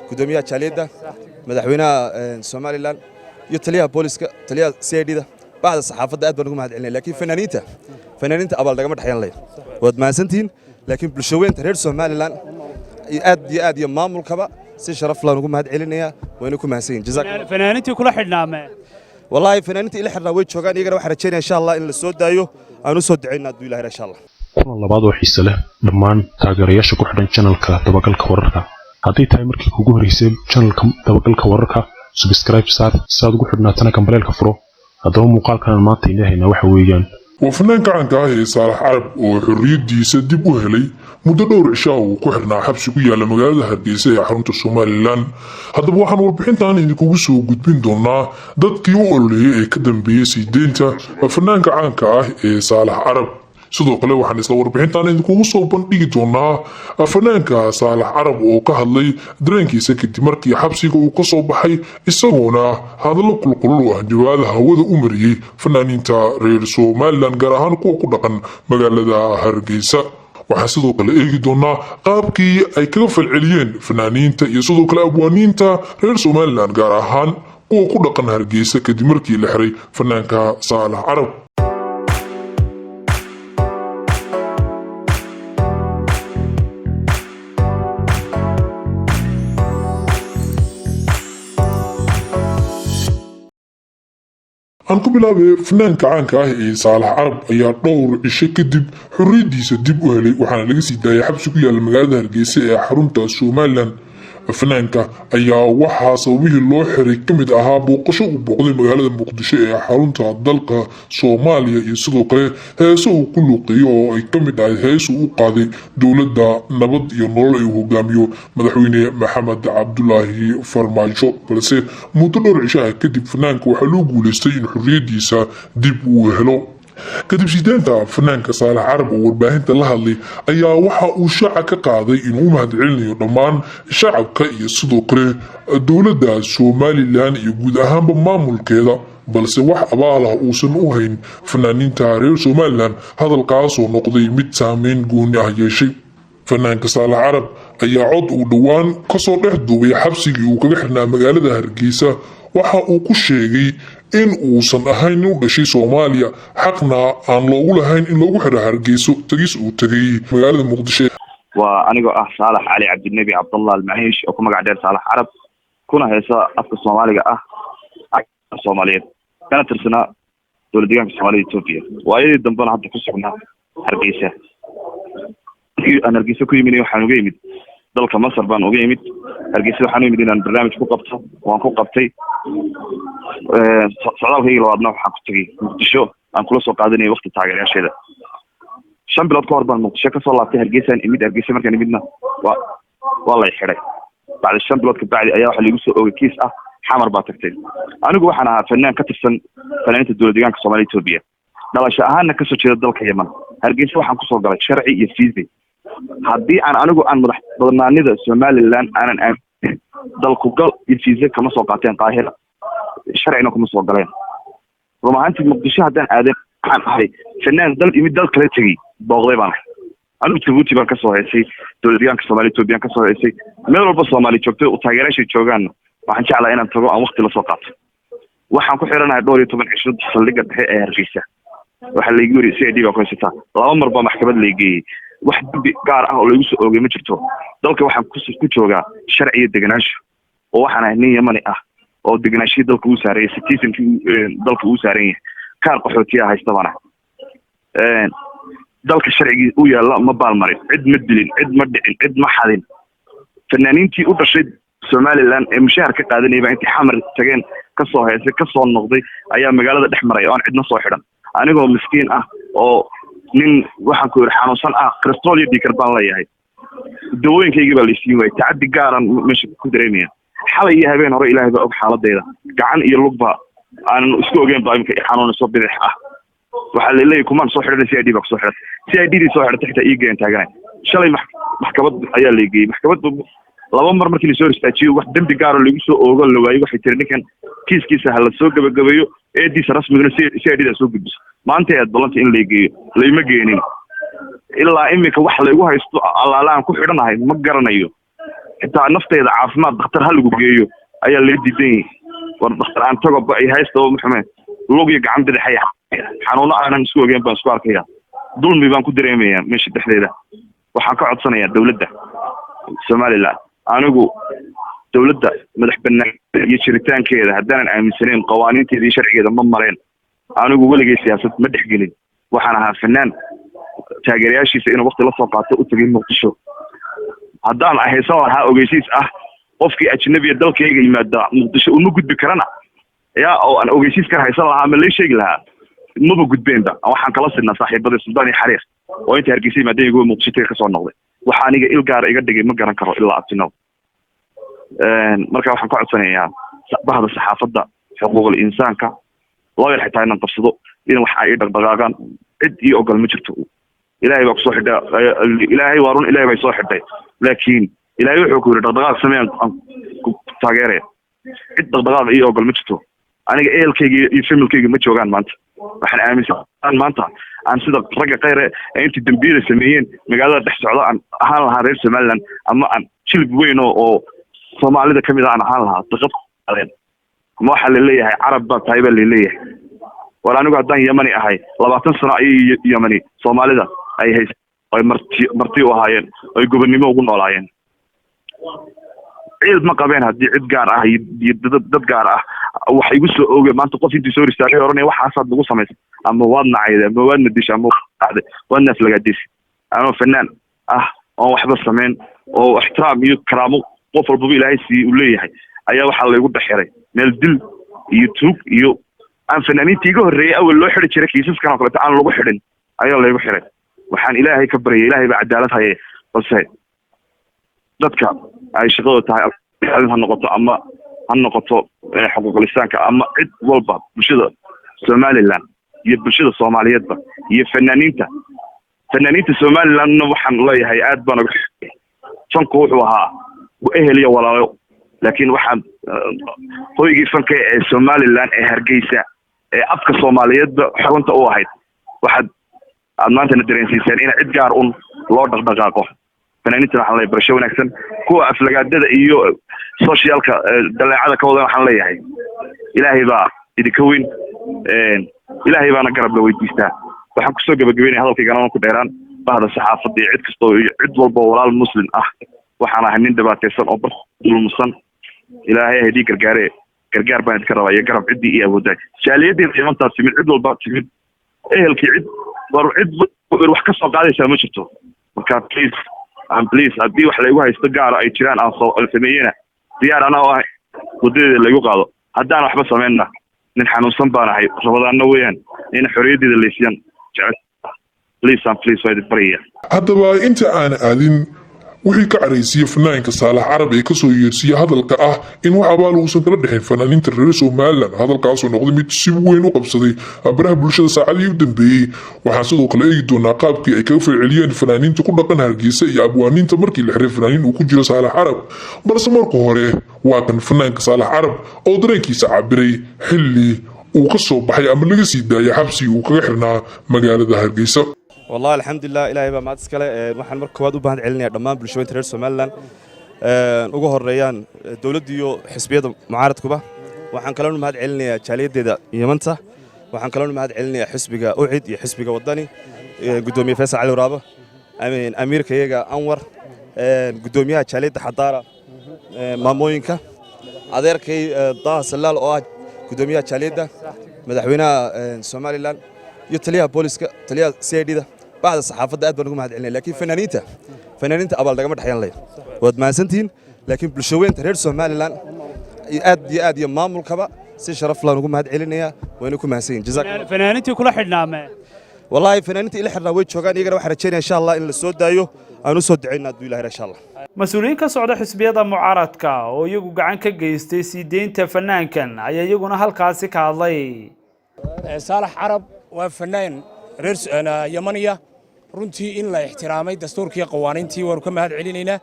Guddoomiyaha jaaliyadda, madaxweynaha Somaliland iyo taliyaha booliska, taliyaha CID da, baxda saxaafadda aad baan ugu mahad celinaya. Laakiin fanaaniinta abaal nagama dhexyan leh. Waad mahadsantihiin, laakiin bulshaweynta reer Somaliland aad iyo aad iyo maamulkaba si sharaf laan ugu mahad celinayaa, wayna ku mahadsan yihin. Jazaak. Fanaaniintii kula xidhnaame? Wallaahi fanaaniinta ila xidhnaa way joogaan. Iyagana waxaan rajaynaya, insha Allah, in la soo daayo. Aan u soo ducayna hadduu Ilahay, insha Allah. Kulan labaad oo xiise leh dhammaan taageerayaasha ku xidhan channelka Dabagalka Wararka. Haddii tahay markii kugu horreysay channelka Dabagalka Wararka, subscribe saar si aad ugu xidhnaatana gambaleelka furo. Haddaba muuqaalkan aan maanta idiin haynaa waxa weeyaan: Waa fanaanka caanka ah ee Saalax Carab oo xorriyaddiisa dib u helay muddo dhowr cishaa uu ku xirnaa xabsi ku yaala magaalada Hargeysa ee xarunta Somaliland. Haddaba waxaan warbixintan idinkugu soo gudbin doonaa dadkii u ololeeyay ee ka dambeeyey sii deynta fanaanka caanka ah ee Saalax Carab. Sidoo kale waxaan isla warbixintan idinkugu soo bandhigi doonaa fanaanka Saalax Carab oo ka hadlay dareenkiisa kadib markii xabsiga uu kasoo baxay, isagoona hadallo kulkulul oo hanjabaada hawada u mariyey fanaaniinta reer Somaliland, gaar ahaan kuwa ku dhaqan magaalada Hargeysa. Waxaan sidoo kale eegi doonaa qaabkii ay kaga falceliyeen fanaaniinta iyo sidoo kale abwaaniinta reer Somaliland, gaar ahaan kuwa ku dhaqan Hargeysa, kadib markii la xiray fanaanka Saalax Carab. Aan ku bilaabay, fanaanka caanka ah ee Saalax Carab ayaa dhowr cisho kadib xorriyadiisa dib u helay, waxaana laga sii daayay xabsi ku yaala magaalada Hargeysa ee xarunta Somaliland. Fanaanka ayaa waxaa sababihii loo xiray ka mid ahaa booqasho uu booqday magaalada Muqdisho ee xarunta dalka Soomaaliya iyo sidoo kale heese uu ku luuqeeyo oo ay ka mid ahayd hees uu u qaaday dowladda Nabad iyo Nolol ee uu hogaamiyo madaxweyne Maxamed Cabdulaahi Farmaajo. Balse muddo dhowr cishaha kadib fanaanka waxaa loo guuleystay in xorriyadiisa dib uu helo. Kadib sideenta fanaanka Saalax Carab oo warbaahinta la hadlay ayaa waxa uu shaaca ka qaaday inuu u mahadcelinayo dhammaan shacabka iyo sidoo kale dowladda Somaliland iyo guud ahaanba maamulkeeda, balse wax abaal ah uusan u hayn fanaaniinta reer Somaliland. Hadalkaasoo noqday mid saameyn gooni ah yeeshay. Fanaanka Saalax Carab ayaa cod uu dhowaan kasoo dhex duubay xabsigii uu kaga xirnaa magaalada Hargeysa waxa uu ku sheegay in uusan ahayn nin u dhashay Soomaaliya, xaqna aan loogu lahayn in loogu xiro Hargeyso tagis uu tegay magaalada Muqdisho. Waa anigoo ah Saalax Cali Cabdinebi Cabdallah Almaciish oo ku magac dheer Saalax Carab, kuna heesa afka Soomaaliga ah, Soomaaliyeed, kana tirsanaa dowlad deegaanka Soomaalida Etoobiya, waayadii dambena hadda ku sugnaa Hargeysa. Markii aan Hargeysa ku yimid, waxaan uga yimid dalka Masar baan uga yimid. Hargeysa waxaan u yimid inaan barnaamij ku qabto, waan ku qabtay. Socdaalkaygii labaadna waxaan ku tegay Muqdisho, aan kula soo qaadanayay wakti taageerayaasheeda. 5 bilood ka hor baan Muqdisho kasoo laabtay, Hargeysaan imid. Hargeysa markaan imidna waa lay xidhay. Bacdi 5 bilood kabacdi ayaa waxaa laigu soo oogay kiis ah Xamar baa tagtay. Anigu waxaan ahaa fanaan ka tirsan fanaaniinta dowlad deegaanka Soomaalida Etoobiya, dhalasho ahaanna kasoo jeeda dalka Yeman. Hargeysa waxaan kusoo galay sharci iyo fiisi. Haddii aan anigu aan madax badnaanida Somaliland aanan aamin, dalku gal iyo fiise kama soo qaateen Qaahira, sharcina kuma soo galeen. Run ahaantii Muqdisho haddaan aaden, waxaan ahay fanaan dal imid, dal kala tegey, booqday baan ahay. Anigu Jabuuti baan kasoo heysay, dowlad deegaanka Soomaliya Ethoobiyan kasoo heysay. Meel walba Soomaali joogto, taageerayaashay joogaanna waxaan jeclaa inaan tago, aan wakti lasoo qaato. Waxaan ku xiranahay dhowr iyo toban cisho saldhigga dhexe ee Hargeysa. Waxaa laygu yiri CID baa ku haysataa. Laba mar baa maxkamad laygeeyey, wax dembi gaar ah oo laygu soo oogay ma jirto. Dalka waxaan ku joogaa sharci iyo degenaansho, oo waxaan ahay nin Yamani ah oo degenaanshihii dalka uu saaranyay, citizenkii dalka uu saaran yahay, kaar qaxootiya haysta baan ahay. Dalka sharcigii u yaalla ma baalmarin, cid ma dilin, cid ma dhicin, cid ma xadin. Fanaaniintii u dhashay Somaliland ee mushahar ka qaadanayay baa intay Xamar tageen kasoo heysay, kasoo noqday, ayaa magaalada dhex maray oo aan cidna soo xidhan. Anigoo miskiin ah oo nin waxaan ku yidhi xanuunsan ah, cholesterol iyo dhiigkar baan leeyahay, dawooyinkaygii baa laysiin waayay. Tacaddi gaaran meesha ku dareemaya. Xalay iyo habeen hore, Ilaahay baa og xaaladayda, gacan iyo lugba aanan isku ogeyn baa imika xanuunayso bidix ah. Waxaa laleeyahy kumaan soo xidhanay, CID baa kusoo xidhatay. CID dii soo xidhatay xitaa ii geeyan taaganay. Shalay maxkamad ayaa laygeeyey. Maxkamad laba mar markii lasoo hor istaajiyo, wax dembi gaaro lagu soo oogo la waayey. Waxay tiri ninkan kiiskiisa ha la soo gabagabeeyo, eediisa rasmiguna CID da soo gudbiso. Maanta aad ballanta in laygeeyo, layma geenin. Ilaa imika wax laygu haysto allaala aan ku xidhanahay ma garanayo. Xitaa nafteyda caafimaad, dhakhtar ha lagu geeyo ayaa laga diidan yahay. War dhakhtar aan tago ba ay haysta oo muxume lug iyo gacan bidixay xanuuno aanan isku ogeyn baan isku arkaya. Dulmi baan ku dareemayaa meesha dhexdeeda. Waxaan ka codsanayaa dowladda Somaliland, anigu dowladda madax banaan iyo jiritaankeeda haddaanan aaminsanayn, qawaaniinteeda iyo sharcigeeda ma mareen. Anigu weligay siyaasad ma dhexgelin. Waxaan ahaa fanaan taageerayaashiisa inuu waqti la soo qaato u tegay Muqdisho. Haddaan haysan lahaa ogeysiis ah qofkii ajnabiya dalkayga yimaada Muqdisho uma gudbi karana ya, oo aan ogeysiis kan haysan lahaa ma lay sheegi lahaa, maba gudbeenba. Waxaan kala sidnaa saaxiibadii Suldaan iyo Xariir oo inta Hargeysa yimaadeen iyaguwa Muqdisho taga kasoo noqday. Waxa aniga il gaara iga dhigay ma garan karo ilaa abtinow. Marka waxaan ka codsanayaa bahda saxaafadda, xuquuqul insaanka, lawyer xitaa inaan qabsado, in wax ay dhaqdhaqaaqaan. Cid ii ogol ma jirto. Ilaahay baa kusoo xidhay, Ilaahay waa run, Ilaahay baa soo xidhay, laakiin Ilaahay wuxuu ku yidhi dhaqdhaqaaq samee, aan ku taageeraya. Cid dhaqdhaqaaq ii ogol ma jirto. Aniga ehelkayga iyo familkayga ma joogaan maanta. Waxaan aaminsan maanta aan sida ragga khayre ee intii dembiyada sameeyeen magaalada dhex socda aan ahaan lahaa reer Somaliland, ama aan jilib weyn oo Soomaalida kamid a aan ahaan lahaa daqad qaadeen. Ama waxaa laleeyahay Carab baa tahay baa laleeyahay. War anigu haddaan Yamani ahay, 20 sano ayay Yamani Soomaalida ay hays ay marti u ahaayeen, ay gobonnimo ugu noolaayeen. Ciid ma qabeen haddii cid gaar ah iyo dad gaar ah wax igu soo oogay. Maanta qof intii soo hor istaagay oranaya waxaasaad nagu samaysay, ama waad nacayday, ama waad nadishay, ama dhacday, waad naaflagaadisay, anoo fanaan ah oon waxba samayn oo ixtiraam iyo karaamo qof walbaba Ilaahay siiye uu leeyahay, ayaa waxaa laygu dhex meel dil iyo tuug iyo aan fanaaniinta iga horreeyay awal loo xidi jiray kiisaskan oo kaleeto aan lagu xidhin ayaa laygu xiray. Waxaan Ilaahay ka baryay, Ilaahay baa cadaalad haye, balse dadka ay shaqadooda tahay ha noqoto ama ha noqoto xuquuqul insaanka ama cid walba, bulshada Somaliland iyo bulshada Soomaaliyeedba iyo fanaaniinta Somalilandna waxaan leeyahay aad baan uga fanku wuxuu ahaa ehel iyo walaalo, laakiin waxaan hoygii fanka ee Somaliland ee Hargeysa ee afka Soomaaliyeedba xarunta u ahayd, waxaad aad maantana dareensiiseen in cid gaar un loo dhaqdhaqaaqo. Fanaaniintana waxaan leeyahay barasho wanaagsan. Kuwa aflagaadada iyo socialka daleecada ka wadan waxaan leeyahay Ilaahay baa idinka weyn, Ilaahay baana garab la weydiistaa. Waxaan kusoo gabagabeynaya hadalkaygana ku dheeraan, bahda saxaafadda iyo cid kastoo iyo cid walba oo walaal Muslim ah, waxaan ahay nin dhibaataysan oo bar dulmusan. Ilaahay haydii gargaare, gargaar baan idinka rabaa iyo garab ciddii iyo awooddaa. Jaaliyadii qiimantaa timid, cid walba timid, ehelkii, cid war cid wax ka soo qaadaysaa ma jirto. Marka please and please, haddii wax laygu haysto gaara ay jiraan aan soo sameeyena, diyaar anaa oo ah wadadeeda laygu qaado. Haddaan waxba sameynna, nin xanuunsan baan ahay, Rabadaanna weeyaan, in xorriyaddeeda laysiiyaan jecel. Please and please, waa idin baryaya. Haddaba inta aan aadin wixii ka caraysiiyey fanaanka Saalax Carab ee kasoo yeersiiyey hadalka ah in wax abaal uusan kala dhexin fanaaniinta reer Somaliland, hadalkaasoo noqday mid si weyn u qabsaday baraha bulshada saacadihii u dambeeyey, waxaan sidoo kale eegi doonaa qaabkii ay kaga falceliyeen fanaaniinta ku dhaqan Hargeysa iyo abwaaniinta markii la xiray fanaaniin uu ku jiro Saalax Carab. Balse marka hore waa kan fanaanka Saalax Carab oo dareenkiisa cabiray xilli uu ka soo baxay ama laga sii daayay xabsigii uu kaga xirnaa magaalada Hargeysa. Wallahi alxamdulilah, Ilaahay baa mahad iskale. Waxaan marka koowaad u mahad celinayaa dhammaan bulshooyinka reer Somaliland, ugu horeeyaan dowladda iyo xisbiyada mucaaradkuba. Waxaan kaloo mahad celinayaa jaaliyaddeeda Yamanta. Waxaan kaloo mahad celinayaa xisbiga UCID iyo xisbiga Wadani, gudoomiye Faysal Cali Waraabo, amiirka iyaga Anwar, gudoomiyaha jaaliyadda Xadaara, maamooyinka, adeerkay Daha Salaal oo ah gudoomiyaha jaaliyadda, madaxweynaha Somaliland iyo taliyaha booliska, taliyaha CID da, bahda saxaafadda aad baan ugu mahad celinaya. Laakiin fanaaniinta abaal nagama dhexyan leh. Waad mahadsantihiin, laakiin bulshaweynta reer Somaliland aad iyo aad iyo maamulkaba si sharaf laan ugu mahad celinayaa, wayna ku mahadsan yihin. Jazaak. Fanaaniintii kula xidhnaame? Wallaahi fanaaniinta ila xidhnaa way joogaan. Iyagana waxaan rajaynaya insha Allah in la soo daayo, aan u soo ducayna hadduu Ilahay insha Allah. Mas-uuliyiin ka socda xisbiyada mucaaradka oo iyagu gacan ka geystay sii deynta fanaankan ayaa iyaguna halkaasi ka hadlay. Saalax Carab waa fanaan reer Yamaniya. Runtii in la ixtiraamay dastuurkii, qawaaniintii, waanu ka mahad celinaynaa.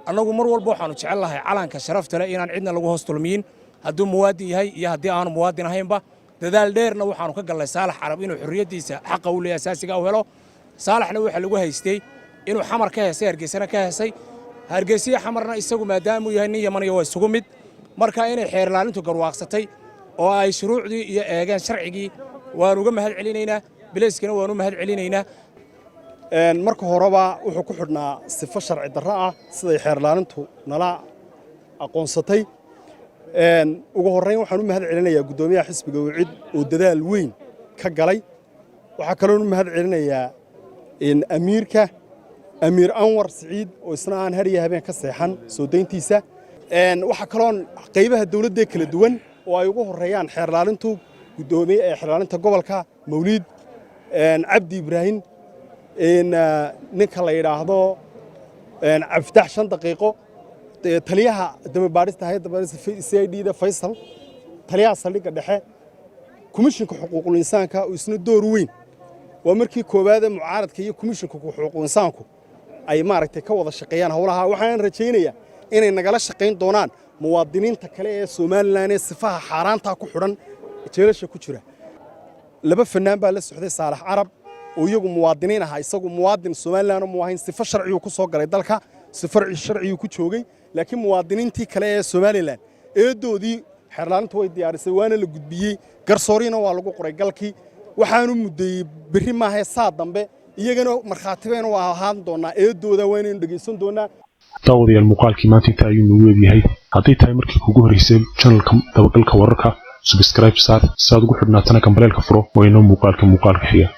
Annagu mar walba waxaanu jecel lahay calanka sharafta leh inaan cidna lagu hoos dulmiyin, hadduu muwaadin yahay iyo haddii aanu muwaadin ahaynba. Dadaal dheerna waxaanu ka gallay Saalax Carab inuu xorriyaddiisa xaqa u leeyahay asaasiga u helo. Saalaxna waxaa lagu haystay inuu Xamar ka heesay, Hargeysana ka heesay. Hargeysiya Xamarna isagu maadaamuu yahay nin Yamaniya waa isugu mid. Marka inay xeer ilaalintu garwaaqsatay oo ay shuruucdii iyo eegeen sharcigii, waanu uga mahad celinaynaa. Bilayskana waanu mahad celinaynaa. Marka horeba wuxuu ku xidhnaa sifo sharci darro ah, siday xeer ilaalintu nala aqoonsatay. Ugu horrayn waxaan u mahad celinayaa guddoomiyaha xisbiga UCID oo dadaal weyn ka galay. Waxaa kaloon u mahad celinayaa amiirka, Amiir Anwar Siciid, oo isna aan har iyo habeen ka seexan soo dayntiisa. Waxaa kaloon qaybaha dawladda kala duwan oo ay ugu horreeyaan xeer ilaalintu, guddoomiye ee xeer ilaalinta gobolka Mawliid Cabdi Ibraahim, ninka la yidhaahdo Cabdifitaax Shan Daqiiqo, taliyaha dambibaadhista hay'adda baadhista CID da Faysal, taliyaha saldhigga dhexe, komishinka xuquuqul insaanka oo isna door weyn. Waa markii koowaade mucaaradka iyo komishinka xuquuqul insaanku ay maaragtay ka wada shaqeeyaan howlaha. Waxaan rajaynayaa inay nagala shaqayn doonaan muwaadiniinta kale ee Somaliland ee sifaha xaaraantaa ku xidhan, jeelasha ku jira. Laba fanaan baa la socday Saalax Carab oo iyagu muwaadiniin ahaa. Isagu muwaadin Somaliland mu ahayn, sifo sharciyuu ku soo galay dalka, sifo sharciyuu ku joogay. Laakiin muwaadiniintii kale ee Somaliland eedoodii xeer ilaalintu way diyaarisay, waana la gudbiyey, garsooriina waa lagu qoray galkii. Waxaanu muddeeyey berri maahae saa dambe iyagana markhaati baynu ahaan doonnaa, eedooda waynaynu dhegaysan doonnaa. Daawadayaal, muuqaalkii maanta inta ayuu nagu eegyahay. Hadday tahay markii kugu horreysay channelka Dabagalka Wararka, subscribe saar si aad ugu xidhnaatana gambaleelka furo. Waa inoo muuqaalka xiga.